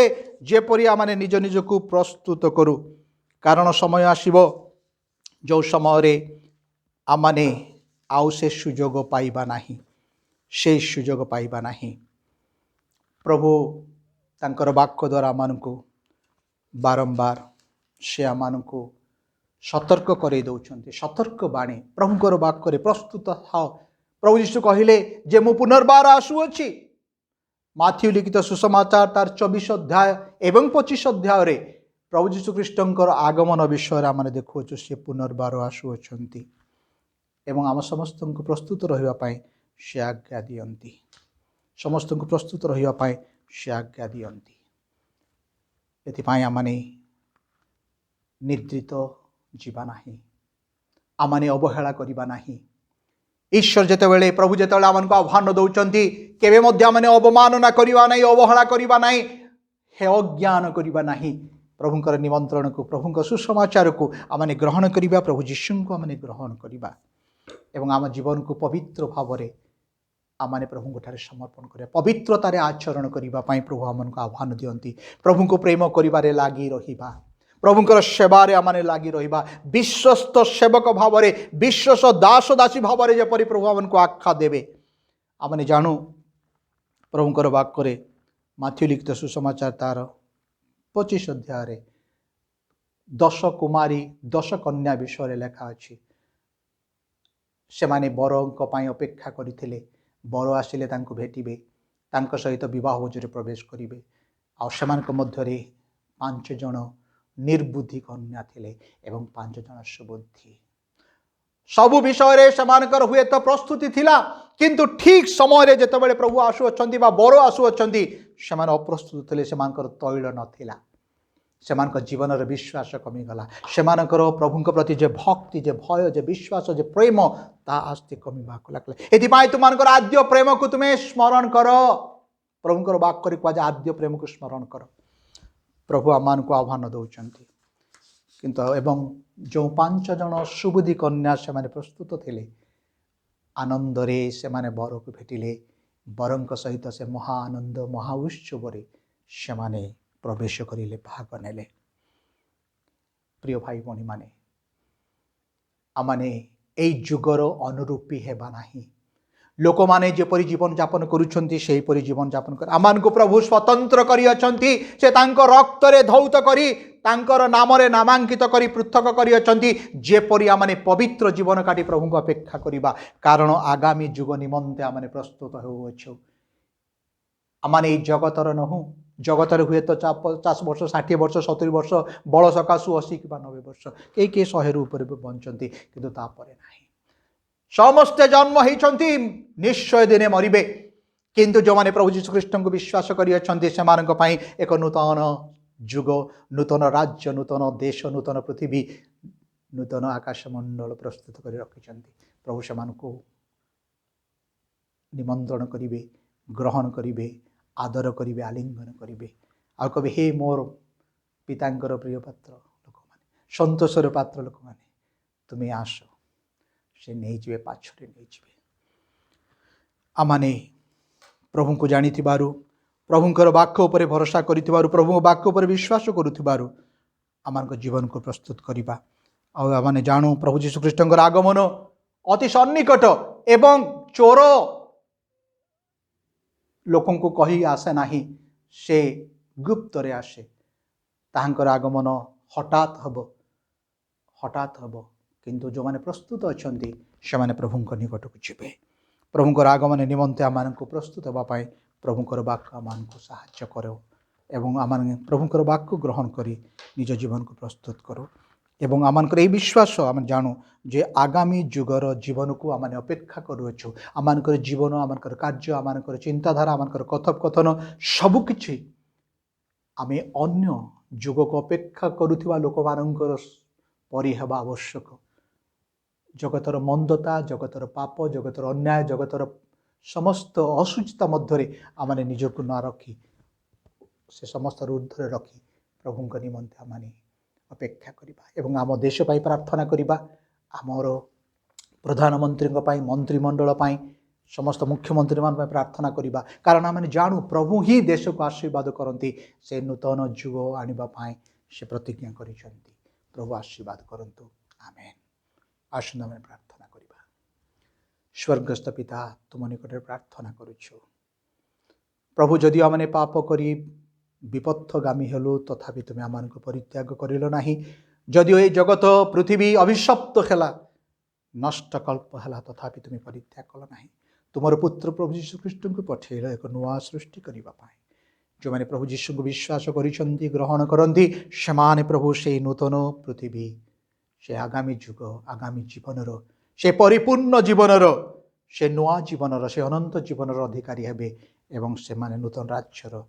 ଯେପରି ଆମମାନେ ନିଜ ନିଜକୁ ପ୍ରସ୍ତୁତ କରୁ। କାରଣ ସମୟ ଆସିବ, ଯେଉଁ ସମୟରେ ଆମମାନେ ଆଉ ସେ ସୁଯୋଗ ପାଇବା ନାହିଁ, ସେ ସୁଯୋଗ ପାଇବା ନାହିଁ। ପ୍ରଭୁ ତାଙ୍କର ବାକ୍ୟ ଦ୍ୱାରା ଆମମାନଙ୍କୁ ବାରମ୍ବାର ସେ ଆମମାନଙ୍କୁ ସତର୍କ କରାଇ ଦେଉଛନ୍ତି। ସତର୍କ ବାଣୀ ପ୍ରଭୁଙ୍କର ବାକ୍ୟରେ, ପ୍ରସ୍ତୁତ ଥାଅ। ପ୍ରଭୁ ଯୀଶୁ କହିଲେ ଯେ ମୁଁ ପୁନର୍ବାର ଆସୁଅଛି। ମାଥିଉ ଲିଖିତ ସୁସମାଚାର ତାର 24 ଅଧ୍ୟାୟ ଏବଂ 25 ଅଧ୍ୟାୟରେ ପ୍ରଭୁ ଯୀଶୁ ଖ୍ରୀଷ୍ଟଙ୍କର ଆଗମନ ବିଷୟରେ ଆମେ ଦେଖୁଅଛୁ। ସେ ପୁନର୍ବାର ଆସୁଅଛନ୍ତି ଏବଂ ଆମ ସମସ୍ତଙ୍କୁ ପ୍ରସ୍ତୁତ ରହିବା ପାଇଁ ସେ ଆଜ୍ଞା ଦିଅନ୍ତି। ସମସ୍ତଙ୍କୁ ପ୍ରସ୍ତୁତ ରହିବା ପାଇଁ ସେ ଆଜ୍ଞା ଦିଅନ୍ତି। ଏଥିପାଇଁ ଆମମାନେ ନିଦ୍ରିତ ଯିବା ନାହିଁ, ଆମମାନେ ଅବହେଳା କରିବା ନାହିଁ। ଈଶ୍ୱର ଯେତେବେଳେ, ପ୍ରଭୁ ଯେତେବେଳେ ଆମମାନଙ୍କୁ ଆହ୍ୱାନ ଦେଉଛନ୍ତି, କେବେ ମଧ୍ୟ ଆମେ ଅବମାନନା କରିବା ନାହିଁ, ଅବହେଳା କରିବା ନାହିଁ, ହେୟ ଜ୍ଞାନ କରିବା ନାହିଁ। ପ୍ରଭୁଙ୍କର ନିମନ୍ତ୍ରଣକୁ, ପ୍ରଭୁଙ୍କ ସୁସମାଚାରକୁ ଆମମାନେ ଗ୍ରହଣ କରିବା, ପ୍ରଭୁ ଯୀଶୁଙ୍କୁ ଆମମାନେ ଗ୍ରହଣ କରିବା ଏବଂ ଆମ ଜୀବନକୁ ପବିତ୍ର ଭାବରେ ଆମମାନେ ପ୍ରଭୁଙ୍କ ଠାରେ ସମର୍ପଣ କରିବା। ପବିତ୍ରତାରେ ଆଚରଣ କରିବା ପାଇଁ ପ୍ରଭୁ ଆମମାନଙ୍କୁ ଆହ୍ୱାନ ଦିଅନ୍ତି। ପ୍ରଭୁଙ୍କୁ ପ୍ରେମ କରିବାରେ ଲାଗି ରହିବା, ପ୍ରଭୁଙ୍କର ସେବାରେ ଆମମାନେ ଲାଗି ରହିବା, ବିଶ୍ୱସ୍ତ ସେବକ ଭାବରେ, ବିଶ୍ୱସ୍ତ ଦାସ ଦାସୀ ଭାବରେ ଯେପରି ପ୍ରଭୁ ଆମମାନଙ୍କୁ ଆଖ୍ୟା ଦେବେ। ଆମମାନେ ଜାଣୁ, ପ୍ରଭୁଙ୍କର ବାକ୍ୟରେ ମାଥିଉ ଲିଖିତ ସୁସମାଚାର ତାର 25 ଅଧ୍ୟାୟରେ 10 କୁମାରୀ, 10 କନ୍ୟା ବିଷୟରେ ଲେଖା ଅଛି। ସେମାନେ ବରଙ୍କ ପାଇଁ ଅପେକ୍ଷା କରିଥିଲେ। ବର ଆସିଲେ ତାଙ୍କୁ ଭେଟିବେ, ତାଙ୍କ ସହିତ ବିବାହ ଭୋଜରେ ପ୍ରବେଶ କରିବେ। ଆଉ ସେମାନଙ୍କ ମଧ୍ୟରେ ପାଞ୍ଚ ଜଣ ନିର୍ବୁଦ୍ଧି କନ୍ୟା ଥିଲେ ଏବଂ ପାଞ୍ଚ ଜଣ ସୁବୁଦ୍ଧି। ସବୁ ବିଷୟରେ ସେମାନଙ୍କର ହୁଏତ ପ୍ରସ୍ତୁତି ଥିଲା, କିନ୍ତୁ ଠିକ୍ ସମୟରେ ଯେତେବେଳେ ପ୍ରଭୁ ଆସୁଅଛନ୍ତି ବା ବର ଆସୁଅଛନ୍ତି, ସେମାନେ ଅପ୍ରସ୍ତୁତ ଥିଲେ। ସେମାନଙ୍କର ତୈଳ ନଥିଲା। ସେମାନଙ୍କ ଜୀବନର ବିଶ୍ୱାସ କମିଗଲା। ସେମାନଙ୍କର ପ୍ରଭୁଙ୍କ ପ୍ରତି ଯେ ଭକ୍ତି, ଯେ ଭୟ, ଯେ ବିଶ୍ୱାସ, ଯେ ପ୍ରେମ, ତାହା ଆସ୍ତେ କମିବାକୁ ଲାଗିଲା। ଏଥିପାଇଁ ତୁମମାନଙ୍କର ଆଦ୍ୟ ପ୍ରେମକୁ ତୁମେ ସ୍ମରଣ କର। ପ୍ରଭୁଙ୍କର ବାକ୍ୟରେ କୁହାଯାଏ, ଆଦ୍ୟ ପ୍ରେମକୁ ସ୍ମରଣ କର। ପ୍ରଭୁ ଆମମାନଙ୍କୁ ଆହ୍ୱାନ ଦେଉଛନ୍ତି। କିନ୍ତୁ ଏବଂ ଯେଉଁ ପାଞ୍ଚ ଜଣ ସୁବୁଦ୍ଧି କନ୍ୟା, ସେମାନେ ପ୍ରସ୍ତୁତ ଥିଲେ। ଆନନ୍ଦରେ ସେମାନେ ବରକୁ ଭେଟିଲେ। ବରଙ୍କ ସହିତ ସେ ମହା ଆନନ୍ଦ, ମହା ଉତ୍ସବରେ ସେମାନେ ପ୍ରବେଶ କରିଲେ, ଭାଗ ନେଲେ। ପ୍ରିୟ ଭାଇ ଭଉଣୀମାନେ, ଆମମାନେ ଏଇ ଯୁଗର ଅନୁରୂପୀ ହେବା ନାହିଁ। ଲୋକମାନେ ଯେପରି ଜୀବନଯାପନ କରୁଛନ୍ତି, ସେହିପରି ଜୀବନଯାପନ କରି ଆମମାନଙ୍କୁ ପ୍ରଭୁ ସ୍ୱତନ୍ତ୍ର କରିଅଛନ୍ତି। ସେ ତାଙ୍କ ରକ୍ତରେ ଧୌତ କରି, ତାଙ୍କର ନାମରେ ନାମାଙ୍କିତ କରି ପୃଥକ କରିଅଛନ୍ତି, ଯେପରି ଆମମାନେ ପବିତ୍ର ଜୀବନ କାଟି ପ୍ରଭୁଙ୍କୁ ଅପେକ୍ଷା କରିବା। କାରଣ ଆଗାମୀ ଯୁଗ ନିମନ୍ତେ ଆମମାନେ ପ୍ରସ୍ତୁତ ହେଉଅଛୁ। ଆମମାନେ ଏଇ ଜଗତର ନହୁଁ। ଜଗତରେ ହୁଏତ 50 ବର୍ଷ, 60 ବର୍ଷ, 70 ବର୍ଷ, ବଳ ସକାଶୁ 80 କିମ୍ବା 90 ବର୍ଷ, କେହି କେହି 100ରୁ ଉପରେ ବି ବଞ୍ଚନ୍ତି, କିନ୍ତୁ ତାପରେ ନାହିଁ। ସମସ୍ତେ ଜନ୍ମ ହେଇଛନ୍ତି, ନିଶ୍ଚୟ ଦିନେ ମରିବେ। କିନ୍ତୁ ଯେଉଁମାନେ ପ୍ରଭୁ ଯୀଶୁଖ୍ରୀଷ୍ଟଙ୍କୁ ବିଶ୍ୱାସ କରିଅଛନ୍ତି, ସେମାନଙ୍କ ପାଇଁ ଏକ ନୂତନ ଯୁଗ, ନୂତନ ରାଜ୍ୟ, ନୂତନ ଦେଶ, ନୂତନ ପୃଥିବୀ, ନୂତନ ଆକାଶମଣ୍ଡଳ ପ୍ରସ୍ତୁତ କରି ରଖିଛନ୍ତି ପ୍ରଭୁ। ସେମାନଙ୍କୁ ନିମନ୍ତ୍ରଣ କରିବେ, ଗ୍ରହଣ କରିବେ, ଆଦର କରିବେ, ଆଲିଙ୍ଗନ କରିବେ ଆଉ କହିବେ, "ହେ ମୋର ପିତାଙ୍କର ପ୍ରିୟ ପାତ୍ର ଲୋକମାନେ, ସନ୍ତୋଷର ପାତ୍ର ଲୋକମାନେ, ତୁମେ ଆସ।" ସେ ନେଇଯିବେ, ପାଛୋଟି ନେଇଯିବେ। ଆମମାନେ ପ୍ରଭୁଙ୍କୁ ଜାଣିଥିବାରୁ, ପ୍ରଭୁଙ୍କର ବାକ୍ୟ ଉପରେ ଭରସା କରିଥିବାରୁ, ପ୍ରଭୁଙ୍କ ବାକ୍ୟ ଉପରେ ବିଶ୍ୱାସ କରୁଥିବାରୁ ଆମମାନଙ୍କ ଜୀବନକୁ ପ୍ରସ୍ତୁତ କରିବା। ଆଉ ଆମମାନେ ଜାଣୁ, ପ୍ରଭୁ ଯୀଶୁଖ୍ରୀଷ୍ଟଙ୍କର ଆଗମନ ଅତି ସନ୍ନିକଟ ଏବଂ ଚୋର ଲୋକଙ୍କୁ କହି ଆସେ ନାହିଁ, ସେ ଗୁପ୍ତରେ ଆସେ। ତାହାଙ୍କର ଆଗମନ ହଠାତ୍ ହେବ, ହଠାତ୍ ହେବ। କିନ୍ତୁ ଯେଉଁମାନେ ପ୍ରସ୍ତୁତ ଅଛନ୍ତି, ସେମାନେ ପ୍ରଭୁଙ୍କ ନିକଟକୁ ଯିବେ। ପ୍ରଭୁଙ୍କର ଆଗମନ ନିମନ୍ତେ ଆମମାନଙ୍କୁ ପ୍ରସ୍ତୁତ ହେବା ପାଇଁ ପ୍ରଭୁଙ୍କର ବାକ୍ୟ ଆମମାନଙ୍କୁ ସାହାଯ୍ୟ କରୁ ଏବଂ ଆମମାନେ ପ୍ରଭୁଙ୍କର ବାକ୍ୟ ଗ୍ରହଣ କରି ନିଜ ଜୀବନକୁ ପ୍ରସ୍ତୁତ କରୁ। ଏବଂ ଆମମାନଙ୍କର ଏହି ବିଶ୍ୱାସ, ଆମେ ଜାଣୁ ଯେ ଆଗାମୀ ଯୁଗର ଜୀବନକୁ ଆମମାନେ ଅପେକ୍ଷା କରୁଅଛୁ। ଆମମାନଙ୍କର ଜୀବନ, ଆମମାନଙ୍କର କାର୍ଯ୍ୟ, ଆମମାନଙ୍କର ଚିନ୍ତାଧାରା, ଆମମାନଙ୍କର କଥୋପକଥନ ସବୁକିଛି ଆମେ ଅନ୍ୟ ଯୁଗକୁ ଅପେକ୍ଷା କରୁଥିବା ଲୋକମାନଙ୍କର ପରି ହେବା ଆବଶ୍ୟକ। ଜଗତର ମନ୍ଦତା, ଜଗତର ପାପ, ଜଗତର ଅନ୍ୟାୟ, ଜଗତର ସମସ୍ତ ଅଶୁଚିତା ମଧ୍ୟରେ ଆମମାନେ ନିଜକୁ ନ ରଖି, ସେ ସମସ୍ତର ଉର୍ଦ୍ଧ୍ୱରେ ରଖି ପ୍ରଭୁଙ୍କ ନିମନ୍ତେ ଆମମାନେ ଅପେକ୍ଷା କରିବା ଏବଂ ଆମ ଦେଶ ପାଇଁ ପ୍ରାର୍ଥନା କରିବା। ଆମର ପ୍ରଧାନମନ୍ତ୍ରୀଙ୍କ ପାଇଁ, ମନ୍ତ୍ରିମଣ୍ଡଳ ପାଇଁ, ସମସ୍ତ ମୁଖ୍ୟମନ୍ତ୍ରୀମାନଙ୍କ ପାଇଁ ପ୍ରାର୍ଥନା କରିବା। କାରଣ ଆମେ ଜାଣୁ, ପ୍ରଭୁ ହିଁ ଦେଶକୁ ଆଶୀର୍ବାଦ କରନ୍ତି। ସେ ନୂତନ ଯୁଗ ଆଣିବା ପାଇଁ ସେ ପ୍ରତିଜ୍ଞା କରିଛନ୍ତି। ପ୍ରଭୁ ଆଶୀର୍ବାଦ କରନ୍ତୁ। ଆମେନ୍। ଆସନ୍ତୁ ଆମେ ପ୍ରାର୍ଥନା କରିବା। ସ୍ୱର୍ଗସ୍ଥ ପିତା, ତୁମ ନିକଟରେ ପ୍ରାର୍ଥନା କରୁଛୁ ପ୍ରଭୁ, ଯଦିଓ ଆମେ ପାପ କରି ବିପଥଗାମୀ ହେଲୁ, ତଥାପି ତୁମେ ଆମମାନଙ୍କୁ ପରିତ୍ୟାଗ କରିଲ ନାହିଁ। ଯଦିଓ ଏ ଜଗତ ପୃଥିବୀ ଅଭିଶପ୍ତ ହେଲା, ନଷ୍ଟକଳ୍ପ ହେଲା, ତଥାପି ତୁମେ ପରିତ୍ୟାଗ କଲ ନାହିଁ। ତୁମର ପୁତ୍ର ପ୍ରଭୁ ଯୀଶୁଖ୍ରୀଷ୍ଟଙ୍କୁ ପଠେଇଲ ଏକ ନୂଆ ସୃଷ୍ଟି କରିବା ପାଇଁ। ଯେଉଁମାନେ ପ୍ରଭୁ ଯୀଶୁଙ୍କୁ ବିଶ୍ୱାସ କରିଛନ୍ତି, ଗ୍ରହଣ କରନ୍ତି, ସେମାନେ ପ୍ରଭୁ ସେଇ ନୂତନ ପୃଥିବୀ, ସେ ଆଗାମୀ ଯୁଗ, ଆଗାମୀ ଜୀବନର, ସେ ପରିପୂର୍ଣ୍ଣ ଜୀବନର, ସେ ନୂଆ ଜୀବନର, ସେ ଅନନ୍ତ ଜୀବନର ଅଧିକାରୀ ହେବେ ଏବଂ ସେମାନେ ନୂତନ ରାଜ୍ୟର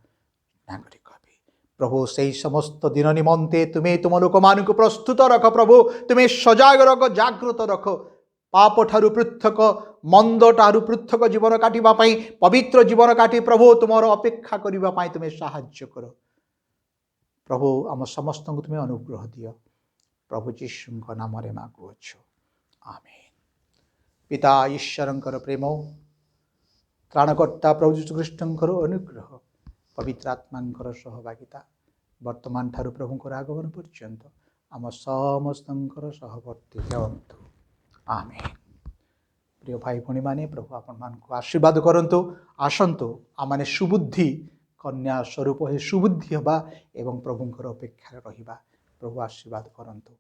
ନାଗରିକ ହେବେ। ପ୍ରଭୁ, ସେଇ ସମସ୍ତ ଦିନ ନିମନ୍ତେ ତୁମେ ତୁମ ଲୋକମାନଙ୍କୁ ପ୍ରସ୍ତୁତ ରଖ। ପ୍ରଭୁ, ତୁମେ ସଜାଗ ରଖ, ଜାଗ୍ରତ ରଖ। ପାପ ଠାରୁ ପୃଥକ, ମନ୍ଦ ଠାରୁ ପୃଥକ ଜୀବନ କାଟିବା ପାଇଁ, ପବିତ୍ର ଜୀବନ କାଟି ପ୍ରଭୁ ତୁମର ଅପେକ୍ଷା କରିବା ପାଇଁ ତୁମେ ସାହାଯ୍ୟ କର। ପ୍ରଭୁ, ଆମ ସମସ୍ତଙ୍କୁ ତୁମେ ଅନୁଗ୍ରହ ଦିଅ। ପ୍ରଭୁ ଯୀଶୁଙ୍କ ନାମରେ ମାଗୁଅଛୁ, ଆମେନ୍। ପିତା ଈଶ୍ୱରଙ୍କର ପ୍ରେମ, ତ୍ରାଣକର୍ତ୍ତା ପ୍ରଭୁ ଯୀଶୁଖ୍ରୀଷ୍ଟଙ୍କର ଅନୁଗ୍ରହ, ପବିତ୍ର ଆତ୍ମାଙ୍କର ସହଭାଗିତା ବର୍ତ୍ତମାନ ଠାରୁ ପ୍ରଭୁଙ୍କର ଆଗମନ ପର୍ଯ୍ୟନ୍ତ ଆମ ସମସ୍ତଙ୍କର ସହବର୍ତ୍ତୀ ହେଉନ୍ତୁ। ଆମେନ୍। ପ୍ରିୟ ଭାଇ ଭଉଣୀମାନେ, ପ୍ରଭୁ ଆପଣମାନଙ୍କୁ ଆଶୀର୍ବାଦ କରନ୍ତୁ। ଆସନ୍ତୁ ଆମମାନେ ସୁବୁଦ୍ଧି କନ୍ୟା ସ୍ୱରୂପ ହୋଇ ସୁବୁଦ୍ଧି ହେବା ଏବଂ ପ୍ରଭୁଙ୍କର ଅପେକ୍ଷାରେ ରହିବା। ପ୍ରଭୁ ଆଶୀର୍ବାଦ କରନ୍ତୁ।